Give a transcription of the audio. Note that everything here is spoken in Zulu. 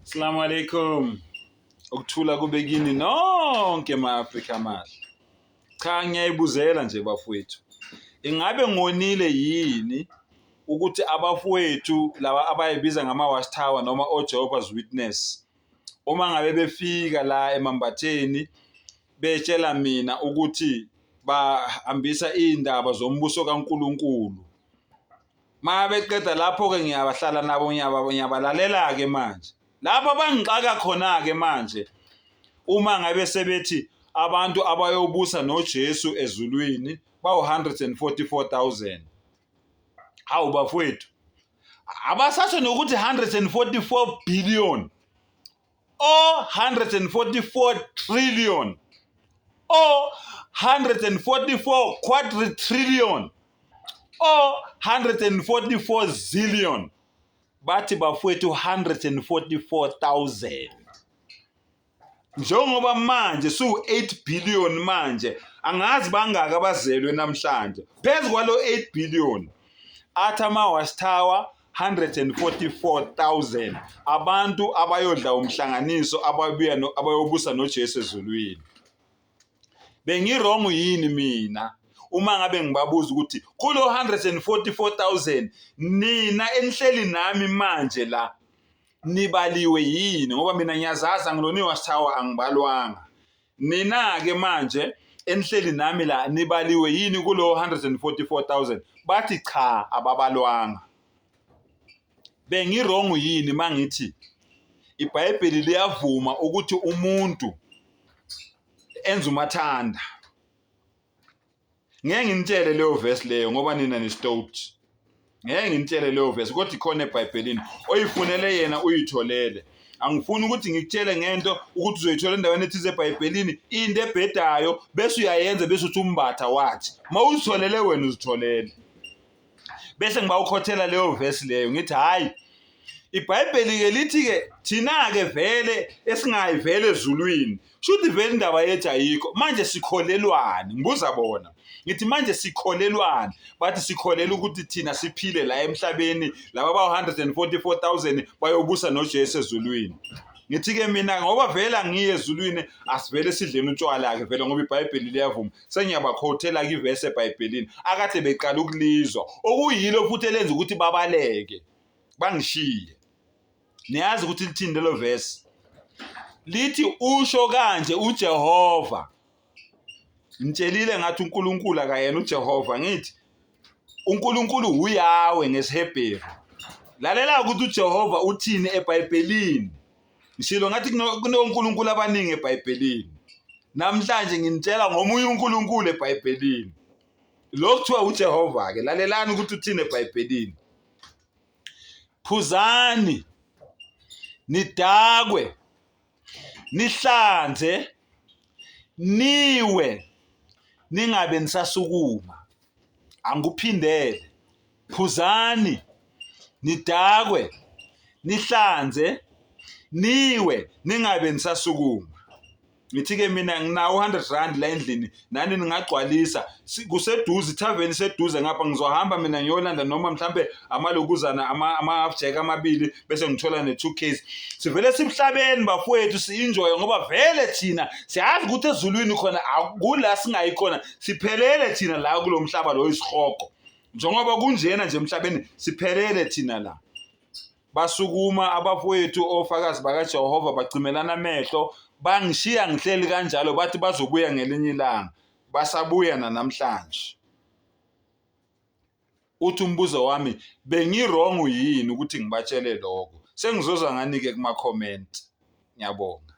Assalamu alaikum. Ukuthula kube kini nonke ma-Afrika amahle. Cha ngiyayibuzela nje bafowethu. Ingabe ngonile yini ukuthi abafowethu laba abayibiza ngama-watch tower noma o-Jehovah's Witness uma ngabe befika la emambatheni betshela mina ukuthi bahambisa iy'ndaba zombuso kaNkulunkulu. Uma beqeda lapho-ke ngiyabahlala nabo ngiyabalalela-ke manje. Lapho bangixaka khona-ke manje uma ngabe sebethi abantu abayobusa noJesu ezulwini bawu-144,000. Hawu bafowethu, abasasho nokuthi 144 billion or 144 trillion or 144 quadrillion or 144 zillion bathi bafowethu 144,000 njengoba manje siwu-8 billion manje angazi bangaka abazelwe namhlanje phezu kwalo 8 billion athi ama-watch tower 144,000 abantu abayodla umhlanganiso ababuya abayobusa noJesu ezulwini. Bengiwrong yini mina uma ngabe ngibabuza ukuthi kulo 144,000 nina enihleli nami manje la nibaliwe yini ngoba mina ngiyazazi angilona iwatch tower angibalwanga. Nina-ke manje enihleli nami la nibaliwe yini kulo 144,000? Bathi cha ababalwanga. Bengiwrong yini mangithi iBhayibheli liyavuma ukuthi umuntu enze umathanda? Ngeke nginitshele leyo verse leyo ngoba nina ni-stout. Ngeke nginitshele leyo verse kodwa ikhona eBhayibhelini. Oyifunele yena uyitholele. Angifuni ukuthi ngikutshele ngento ukuthi uzoyithola endaweni ethize eBhayibhelini into ebhedayo bese uyayenza bese uthi umbatha wathi. Mawuzitholele wena uzitholele. Bese ngibawukhothela leyo verse leyo ngithi hayi iBhayibheli ke lithi ke thina ke vele esingayi vele ezulwini shuthi vele indaba yethu ayikho manje sikholelwani ngibuza bona ngithi manje sikholelwani bathi sikholela ukuthi thina siphile la emhlabeni laba ba-144,000 bayobusa noJesu ezulwini ngithi-ke mina ngoba vele angiye ezulwini asivele sidleni utshwala-ke vele ngoba ibhayibheli liyavuma sengiyabakhothela-ke ivesi ebhayibhelini akade beqala ukulizwa okuyilo futhi elenza ukuthi babaleke bangishiye niyazi ukuthi lithini lelo vesi lithi usho kanje uJehova ngitshelile ngathi uNkulunkulu akayena uJehova ngithi uNkulunkulu uYahweh ngesiHebheru lalela ukuthi uJehova uthini eBhayibhelini ngishilo ngathi kunonkulunkulu abaningi eBhayibhelini namhlanje nginitshela ngomunye uNkulunkulu eBhayibhelini lo kuthiwa uJehova ke lalelani ukuthi uthini eBhayibhelini phuzani nidakwe nihlanze niwe ningabe nisasukuma angikuphindele phuzani nidakwe nihlanze niwe ningabe nisasukuma ngithi-ke mina nginawo u-hundred rand la endlini nani ningagcwalisa kuseduze ithaveni iseduze ngapha ngizohamba mina ngiyolanda noma mhlampe amalokuzana ama-half jack amabili bese ngithola ne-two case sivele sibuhlabeni bafowethu si-enjoye ngoba vele thina siyazi ukuthi ezulwini khona akula singayi khona siphelele thina la kulo mhlaba lo isihogo njengoba kunjena nje emhlabeni siphelele thina la Basukuma abafowethu oFakazi BakaJehova bacimelana amehlo, bangishiya ngihleli kanjalo bathi bazobuya ngelinye ilanga. Basabuya nanamhlanje. Uthi umbuzo wami bengi-wrong yini ukuthi ngibatshele lokho? Sengizozwa ngani-ke kuma-comment. Ngiyabonga.